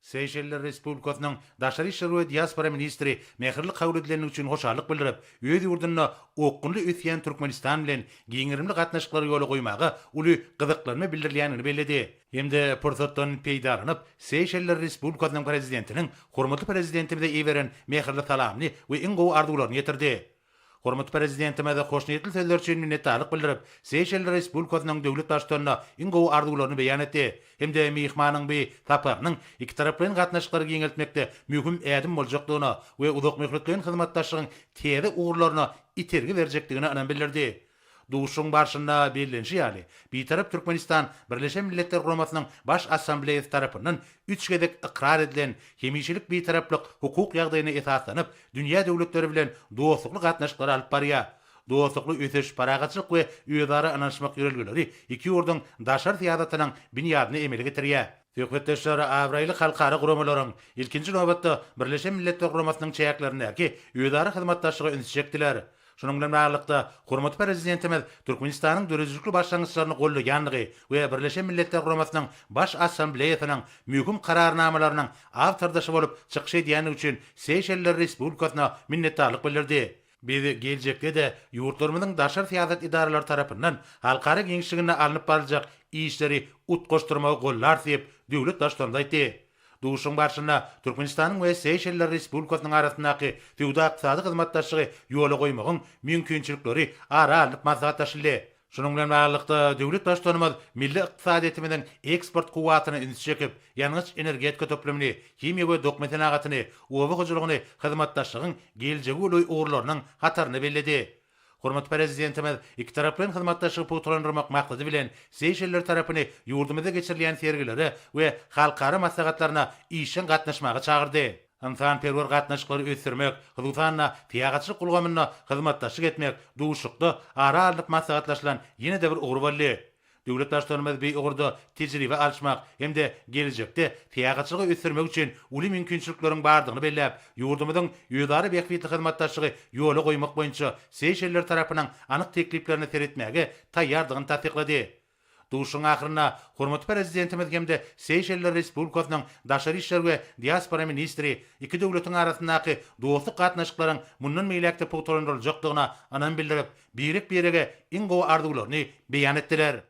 Seýşeller Respublikasynyň Daşary işler we diaspora ministri mähirli kabul edilendigi üçin hoşallyk bildirip, öz ýurdunda okgunly ösýän Türkmenistan bilen giňgerimli gatnaşyklary ýola goýmaga uly gyzyklanma bildirilýändigini belledi. Hem-de pursatdan peýdalanyp, Seýşeller Respublikasynyň Prezidentiniň hormatly Prezidentimize iberen mähirli salamyny we iň gowy arzuwlaryny ýetirdi. Hormatly Prezidentimiz hoşniýetli sözler üçin minnetdarlyk bildirip, Seýşel Respublikasynyň döwlet Baştutanyna iň gowy arzuwlaryny beýan etdi hem-de myhmanyň bu saparynyň ikitaraplaýyn gatnaşyklary giňeltmekde möhüm ädim boljakdygyna we uzakmöhletleýin hyzmatdaşlygyň täze ugurlaryna itergi berjekdigine ynam bildirdi. Duşuşygyň barşynda bellenişi ýaly, Bitarap Türkmenistan Birleşen Milletler Guramasynyň Baş Assambleýasy tarapyndan üç gezek ykrar edilen hemişelik Bitaraplyk hukuk ýagdaýyna esaslanyp, dünýä döwletleri bilen dostlukly gatnaşyklary alyp barýar. Dostlukly ösüş, parahatçylyk we özara ynanyşmak ýörelgeleri iki ýurduň daşary syýasatynyň binýadyny emele getirýär. Söhbetdeşler abraýly halkara guramalaryň, ilkinji nobatda, Birleşen Milletler Guramasynyň çäklerindäki özara hyzmatdaşlyga ünsi çekdiler. Şunuň bilen baglylykda, hormatly Prezidentimiz Türkmenistanyň döredijilikli başlangyçlaryny goldaýandygy we Birleşen Milletler Guramasynyň Baş Assambleýasynyň möhüm Kararnamalarynyň awtordaşy bolup çykyş edýändigi üçin Seýşeller Respublikasyna minnetdarlyk bildirdi. Biz geljekde-de ýurtlarymyzyň daşary syýasat edaralary tarapyndan halkara giňişliginde alnyp baryljak işleri utgaşdyrmagy goldarys diýip, döwlet Baştutanymyz aýtdy. Duşuşygyň barşynda Türkmenistanyň we Seýşeller Respublikasynyň arasyndaky söwda-ykdysady hyzmatdaşlygy ýola goýmagyň mümkinçilikleri ara alnyp maslahatlaşyldy. Şunuň bilen baglylykda, döwlet Baştutanymyz milli ykdysadyýetimiziň eksport kuwwatyna ünsi çekip, ýangyç-energetika toplumyny, himiýa we dokma senagatyny, oba hojalygyny hyzmatdaşlygyň geljegi uly ugurlarynyň hatarynda belledi. Hormatly Prezidentimiz ikitaraplaýyn hyzmatdaşlygy pugtalandyrmak maksady bilen, Seýşeller tarapyny ýurdumyzda geçirilýän sergilere we halkara maslahatlaryna işjeň gatnaşmaga çagyrdy. Ynsanperwer gatnaşyklary ösdürmek, hususan-da, syýahatçylyk ulgamynda hyzmatdaşlyk etmek duşuşykda ara alnyp maslahatlaşylan ýene-de bir ugur boldy. Döwlet Baştutanymyz bu ugurda tejribe alyşmak hem-de gelejekde syýahatçylygy ösdürmek üçin uly mümkinçilikleriň bardygyny belläp, ýurdumyzyň özara bähbitli hyzmatdaşlygy ýola goýmak boýunça Seýşeller tarapynyň anyk tekliplerine seretmäge taýýardygyny tassyklady. Duşuşygyň ahyrynda hormatly Prezidentimiz hem-de Seýşeller Respublikasynyň daşary işler we diaspora ministri iki döwletiň arasyndaky dostluk gatnaşyklaryň mundan beýläk-de pugtalandyryljakdygyna ynam bildirip, birek-birege iň gowy arzuwlaryny beýan etdiler.